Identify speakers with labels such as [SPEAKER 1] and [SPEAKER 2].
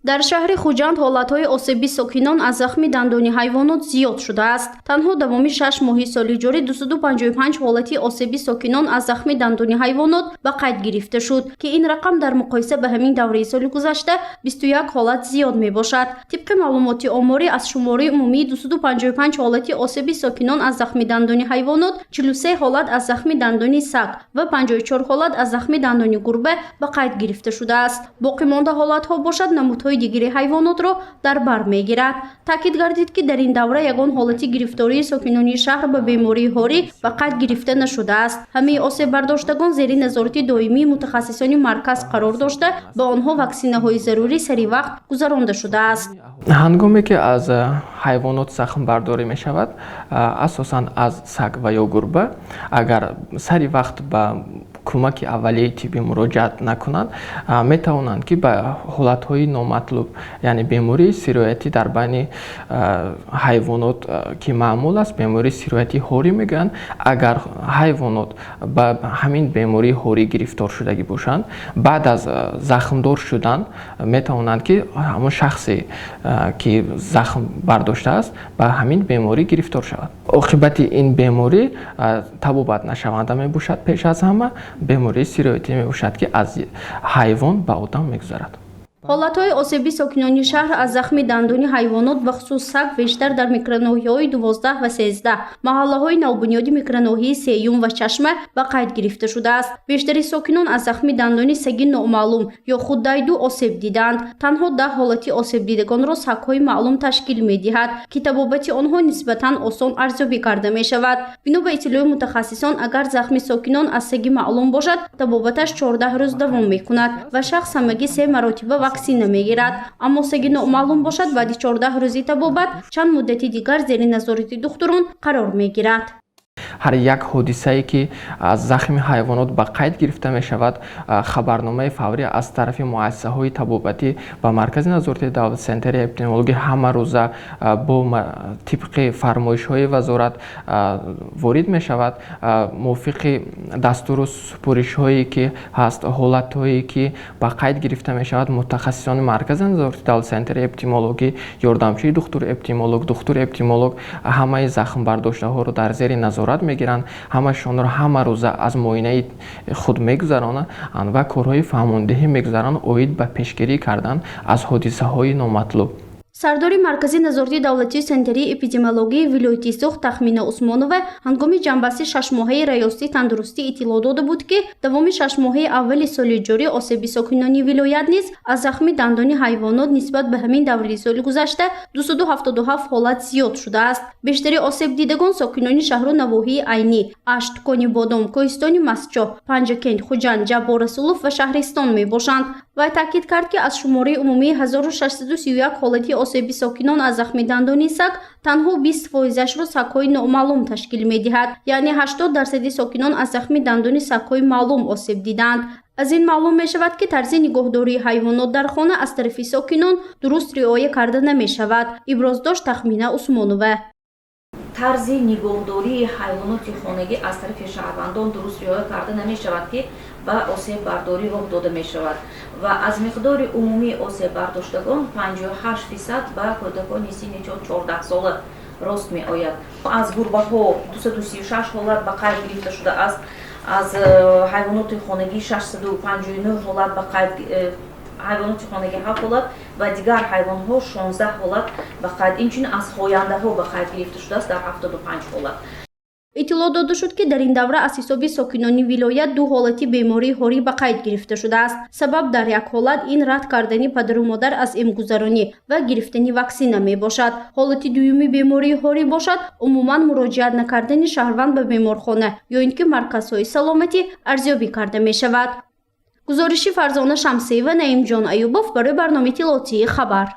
[SPEAKER 1] Дар шаҳри Хуҷанд ҳолатҳои осеби сокинон аз захми дандони ҳайвонот зиёд шудааст. Танҳо давоми 6 моҳи соли ҷорӣ 255 ҳолати осеби сокинон аз захми дандони ҳайвонот ба қайд гирифта шуд, ки ин рақам дар муқоиса ба ҳамин давраи соли гузашта 21 ҳолат зиёд мебошад. Тибқи маълумоти оморӣ, аз шумораи умумии 255 ҳолати осеби сокинон аз захми дандони ҳайвонот 43 ҳолат аз захми дандони саг ва 54 ҳолат аз захми дандони гурба ба қайд гирифта шудааст. Боқимонда ҳолатҳо бошад, намудҳои дигари ҳайвонотро дар бар мегирад. Таъкид гардид, ки дар ин давра ягон ҳолати гирифтории сокинони шаҳр ба бемории ҳорӣ ба қайд гирифта нашудааст. Ҳамаи осеббардоштагон зери назорати доимии мутахассисони марказ қарор дошта, ба онҳо ваксинаҳои зарурӣ сари вақт гузаронда шудааст.
[SPEAKER 2] Ҳангоме ки аз ҳайвонот захмбардорӣ мешавад, асосан аз саг ва ё гурба, агар сари вақт ба кӯмаки аввалияи тиббӣ муроҷиат накунанд, метавонанд, ки ба ҳолатҳои номатлуб, яъне бемории сироятӣ дар байни ҳайвонот, ки маъмул аст, бемории сироятии ҳорӣ мегӯянд. Агар ҳайвонот ба ҳамин бемории ҳорӣ гирифтор шудагӣ бошанд, баъд аз захмдор шудан метавонанд, ки ҳамон шахсе, ки захм бардоштааст, ба ҳамин беморӣ гирифтор шавад. Оқибати ин беморӣ табобат нашаванда мебошад. Пеш аз ҳама бемории сироятӣ мебошад, ки аз ҳайвон ба одам мегузарад.
[SPEAKER 1] Ҳолатҳои осеби сокинони шаҳр аз захми дандони ҳайвонот, бахусус саг, бештар дар микроноҳияҳои 12 ва 13, маҳаллаҳои навбунёди микроноҳияи сеюм ва Чашма ба қайд гирифта шудааст. Бештари сокинон аз захми дандони саги номаълум ё худ дайду осеб дидаанд. Танҳо 10 ҳолати осебдидагонро сагҳои маълум ташкил медиҳад, ки табобати онҳо нисбатан осон арзёбӣ карда мешавад. Бино ба иттилои мутахассисон, агар захми сокинон аз саги маълум бошад, табобаташ 14 рӯз давом мекунад ва шахс ҳамагӣ се маротиба ваксина мегирад. Аммо саги номаълум бошад, баъди 14 рӯзи табобат чанд муддати дигар зери назорати духтурон қарор мегирад.
[SPEAKER 2] Ҳар як ҳодисае, ки аз захми ҳайвонот ба қайд гирифта мешавад, хабарномаи фаврӣ аз тарафи муассисаҳои табобатӣ ба Маркази назорати давлати санитарии эпидемиологӣ ҳамарӯза бо тибқи фармоишҳои вазорат ворид мешавад. Мувофиқи дастуру супоришҳое, ки ҳаст, ҳолатҳое, ки ба қайд гирифта мешавад, мутахассисони Маркази назорати давлати санитарии эпидемиологӣ, ёрдамчии духтури эпидемиолог, духтури эпидемиолог ҳамаи захмбардоштаҳоро дар зери назорат мегиранд, ҳамашонро ҳамарӯза аз муоинаи худ мегузаронанд ва корҳои фаҳмондиҳӣ мегузаронанд оид ба пешгирӣ кардан аз ҳодисаҳои номатлуб.
[SPEAKER 1] Сардори Маркази назорати давлатии санитарии эпидемиологии вилояти Суғд Тахмина Усмонова ҳангоми ҷамъбасти шашмоҳаи Раёсати тандурустӣ иттилоъ дода буд, ки давоми 6 моҳаи аввали соли ҷорӣ осеби сокинони вилоят низ аз захми дандони ҳайвонот нисбат ба ҳамин давраи соли гузашта 277 ҳолат зиёд шудааст. Бештари осебдидагон сокинони шаҳру навоҳии Айнӣ, Ашт, Конибодом, Кӯҳистони Мастчоҳ, Панҷакент, Хуҷанд, Ҷаббор Расулов ва шаҳристон мебошанд. Вай таъкид кард, ки аз шумораи умумии 1631 ҳолати осеби сокинон аз захми дандони саг танҳо 20 фоизашро сагҳои номаълум ташкил медиҳад, яъне 80 дарсади сокинон аз захми дандони сагҳои маълум осеб дидаанд. Аз ин маълум мешавад, ки тарзи нигоҳдории ҳайвонот дар хона аз тарафи сокинон дуруст риоя карда намешавад, иброз дошт Тахмина Усмонова.
[SPEAKER 3] Тарзи нигоҳдории ҳайвоноти хонагӣ аз тарафи шаҳрвандон дуруст риоя карда намешавад, ки ба осеббардорӣ роҳ дода мешавад, ва аз миқдори умумии осеббардоштагон 58 фисад ба кӯдакони синни 14 сола рост меояд. Аз гурбаҳо 236 ҳолат ба қайд гирифта шудааст, аз ҳайвоноти хонагӣ 659 ҳолат ба қайд, ҳайвоноти хонагӣ 7 ҳолат ва дигар ҳайвонҳо 16 ҳолат ба қайд, инчунин аз хояндаҳо ба қайд гирифта шудааст дар 75 ҳолат.
[SPEAKER 1] Иттилоъ дода шуд, ки дар ин давра аз ҳисоби сокинони вилоят ду ҳолати бемории ҳорӣ ба қайд гирифта шудааст. Сабаб дар як ҳолат ин рад кардани падару модар аз эмгузаронӣ ва гирифтани ваксина мебошад. Ҳолати дуюми бемории ҳорӣ бошад, умуман муроҷиат накардани шаҳрванд ба беморхона ё ин ки марказҳои саломатӣ арзёбӣ карда мешавад. Гузориши Фарзона Шамсиева, Наимҷон Аюбов барои барномаи иттилоотии «Хабар».